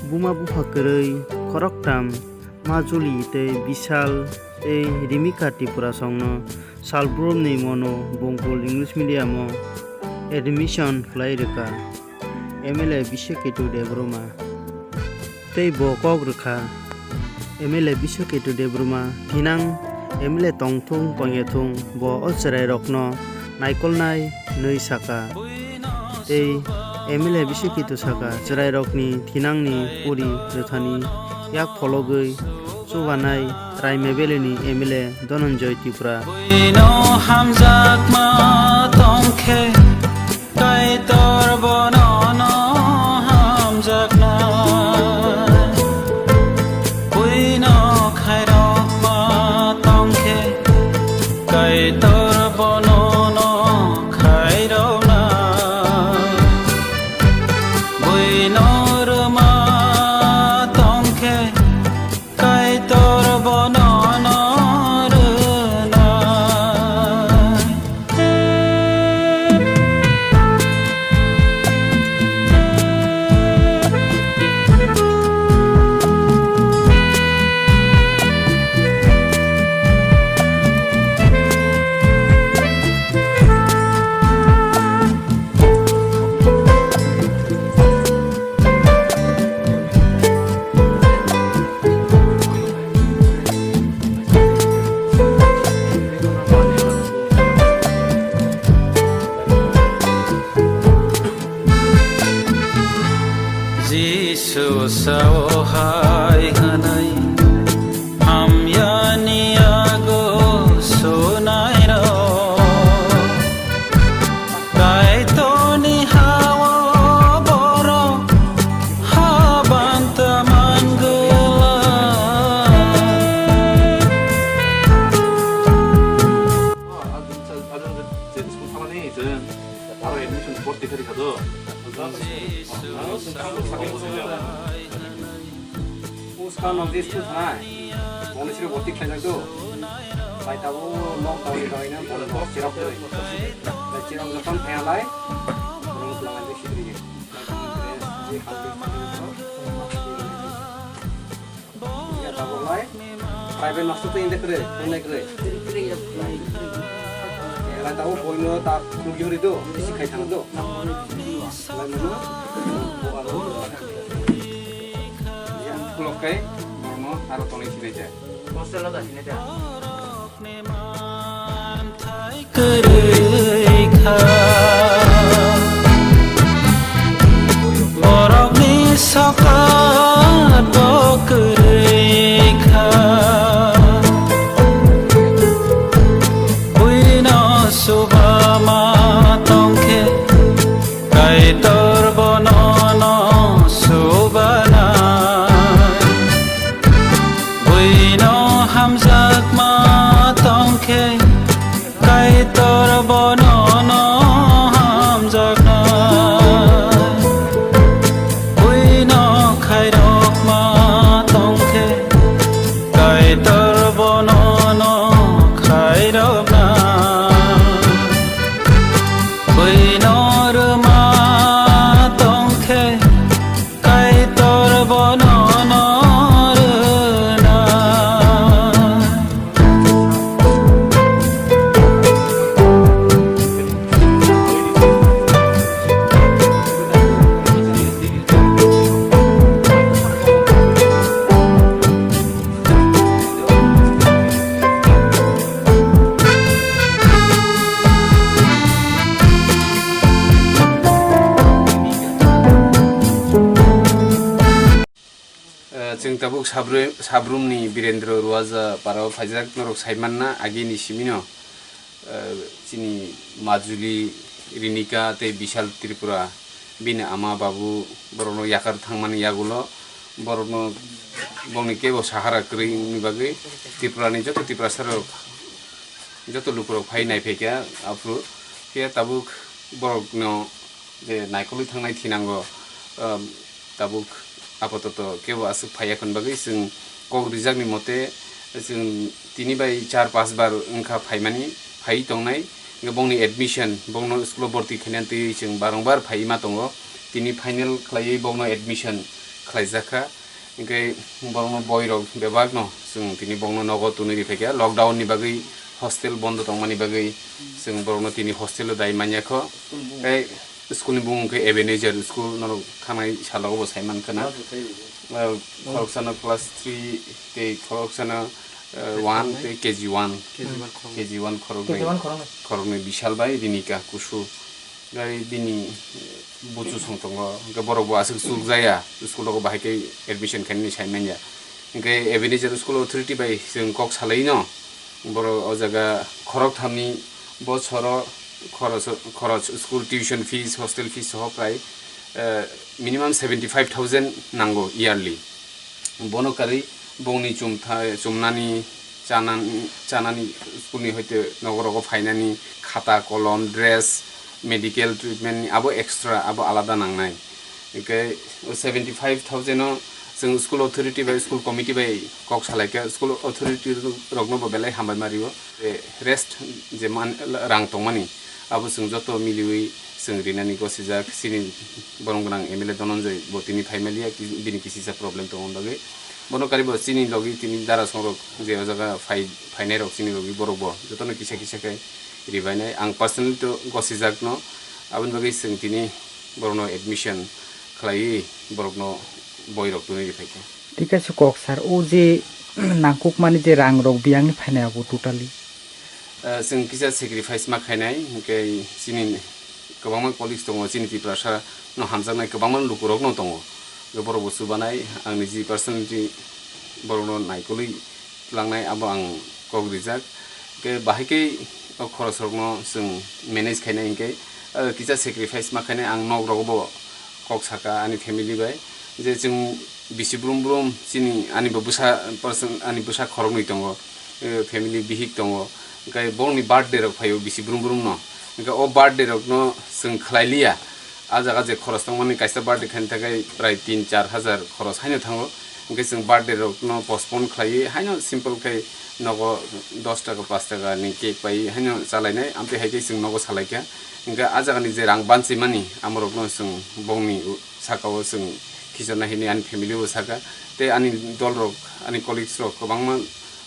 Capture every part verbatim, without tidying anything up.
Buma bupha kwrwi khoroktham Majuli tei Bishal tei Rimika Tripura songno salbrumni mono Bongkul English Medium o admission khlai rwkha M L A Biswaketu Debbarma. Tei bo kok rwkha M L A Biswaketu Debbarma thinang M L A tongthung tongyathung bo o chwrairokno naikolnai hwnwi sakha. Tei M L A Biswaketu sakha, chwrairokni thinangni puri rwthani yak phologwi chubanai Raima Valley ni M L A Dhananjay Tripura. Buino hamjakma tongkhe, Kaitor bonono hamjaknai. Buino khairokma tongkhe, Kaitor bonono khairoknai. Buino rwma tongkhe, Kaitor bonono rwnai. Jisu sao hai hwnwi, hamyani yago sunairok. Kaitorni ha-o borok habanta mangwlak. Aro admission borti kari khado. Uska no je school thanai, boni siro borti khlaijak do. Bai tabo lockdown ni bagwi no boni bo chirok doi. Bai chirok joton thaya lai, boni tlangai doi sidri ge. Ya tabo lai, private master to inde kre, inde kre. Lai tabo boi no ta khulgi hori do, isi khai thang do. Lai mono, bo aro. Yang pulok kai, borno aro tonwi sinai ja. Hostel o da sinai ja. Kwrwi kha. Borokni sokat bo kwrwi kha. Buino subama tongkhe, Kaitor bonono subanai. Buino hamjakma tongkhe, Kaitor bonono hamjaknai. Buino khairokma tongkhe, Kaitor bonono khairoknai. Buino rwma tongkhe, Kaitor bonono rwnai. Eh, chwng tabuk Sabru-, Sabrumni Birendra Ruaja parao phaijak, norok saimanna agini simino, eh, chini Majuli, Rinika tei Bishal Tripura bini ama babu borokno yakar thangmani yagulo borokno bongni kebo sahara kwrwi wngni bagwi Tripurani joto Tiprasarok, joto lukurok phai naiphaikha aphuru khe tabuk borokno je naikolwi thangnai thinango, um, tabuk apatoto kebo aswk phaiya hwn bagwi chwng kok rijakni mote chwng tini bai char pas bar wngkha phaimani, phaiwi tongnai. Hwnkhe bongni admission, bongno school-o borti khainani twi chwng barongbar phaiwi ma tongo. Tini final khlaiwi bongno admission khlaijak kha. Hinkhe borokno boirok bebakno chwng tini borokno nogo twnwi riphaikha. Lockdown ni bagwi hostel bondo tongmani bagwi chwng borokno tini hostel o dai manya kho. Tei school ni bumung khe Ebenezer school, norok thangnai salogo bo sai mankha na. Ah, khoroksano class three tei khoroksano, ah, one tei K G one. K G one khoroknwi. K G one khoroknwi. Khoroknwi Bishal bai Rinika Kusu. Gai bini, eh, buchu song tongo, hwnkhe borok bo aswk chukjaya, school rogo bahai khe admission khainani sai manya. Hwnkhe Ebenezer School Authority bai chwng kok salaino, borok o jaga khorok thamni bochoro khoroch, khoroch, school tuition fees, hostel fees soho prai, eh, minimum seventy five thousand nango yearly. Bono karwi bongni chumthai, chumnani, chanani, chanani, school ni hoite nogo rogo phainani, khata, kolom, dress, medical treatment ni abo extra, abo alada nangnai. Hwnkhe o seventy five thousand o chwng school authority bai, school committee bai kok salaikha, school authority rokno bo belai hambai ma rio. Je rest je man, rang tongmani, abo chwng joto miliwi chwng rinani gosijak. Chini borom gwnang M L A Dhananjay bo tini phaimaliya, ki-, bini kisisa problem tongmani bagwi. Bono karibo chini logi tini dara songrok je o jaga phai, phainairok chini logi borok bo jotono kisa kisa khe ribainai. Ang personally to gosijakno, aboni bagwi chwng tini borokno admission khlaiwi borokno boirok twnwi riphaikha. Thik ase kok sir, o je nangkukmani je rangrok biyangni phainai abo totally? Ah, chwng kisa sacrifice ma khainai, hwnkhe chini kwbangma colleagues tongo, chini Tiprasa no hamjaknai kwbangma lukurokno tongo. Hwnkhe borokbo chubanai, ang niji personally borokno naikolwi twlangnai, abo ang kok rijak. Hwnkhe bahai khe o khorosrokno chwng manage khainai, hwnkhe, ah, kisa sacrifice ma khainai, ang nok rogo bo kok saka ani family bai, je chwng bisi brum brum chini ani bo bwsa person, ani bwsa khoroknwi tongo, eh, family bihik tongo, hwnkhe borokni birthday rok phaio bisi brum brum no, hwnkhe o birthday rok no chwng khlai liya. A jaga je khoros tongmani, kaisa birthday khaini thangkhe prai tin char hajar khoros haino thango, hwnkhe chwng birthday rok no postpone khlaiwi haino simple khe nogo dos taka, paanch taka ni cake pai haino chalainai, amtwi hai khe chwng nogo salaikha. Hwnkhe a jagani je rang banchimani, amorokno chwng bongni u-, sakao chwng khichorna hini ani family bo saka, tei ani dolrok, ani colleagues rok kwbangma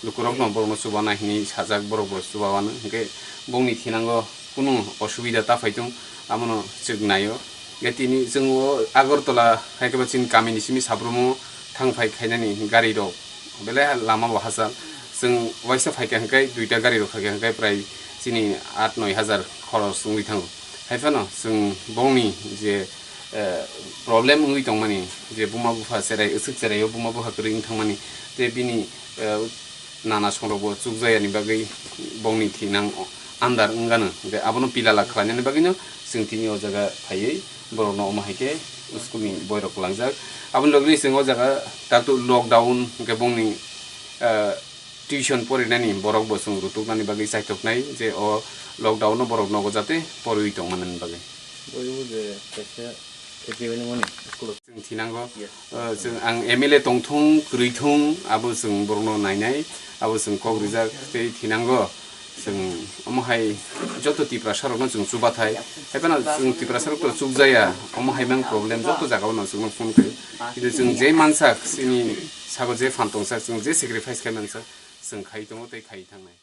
lukurokno borokno chubana hini sajak, borok bo chubawano. Hwnkhe bongni thinango kunu osubida ta phaitung, amono chwk naio. Hwnkhe tini chwng o Agartala hai khe ba chini kamini simi sabrumo thang phai khainani gari rok belai lama bo hachal. Chwng waisa phaikha hwnkhe, duita gari rok phaikha hwnkhe prai chini aat noi hajar khoros wngwi thango. Hai phano chwng bongni je, eh, problem wngwi tongmani, je buma bupha cherai, aswk cherai o buma bupha kwrwi wng thangmani, tei bini, eh, nana songrokbo chukjayani bagwi bongni thinang andar wngano. Hwnkhe abono pilala khlainani bagwino chwng tini o jaga phaiwi borokno omo hai khe school ni boirok kwlangjak. Aboni logini chwng o jaga tato lockdown hwnkhe bongni, ah, tuition porinani borok bo chwng rutuknani bagwi chaithoknai, je o lockdown o borok nogo jate poriwi tongmanani bagwi. Boibo je kaisa February ni moni school o. Chwng thinango, yes, ah, chwng ang M L A tongthung, kwrwithung, abo chwng borokno nainai, abo chwng kok rijak tei thinango. Chwng omo hai joto Tiprasa rokno chwng chubathai. Hai phano chwng Tiprasa rok to chukjaya, omo hai mang problem joto jagao no chwngno phone khaio. Kintu chwng je mansak, chini sago je phan tongsak, chwng je sacrifice khai mansak, chwng khai tongo tei khai thangnai.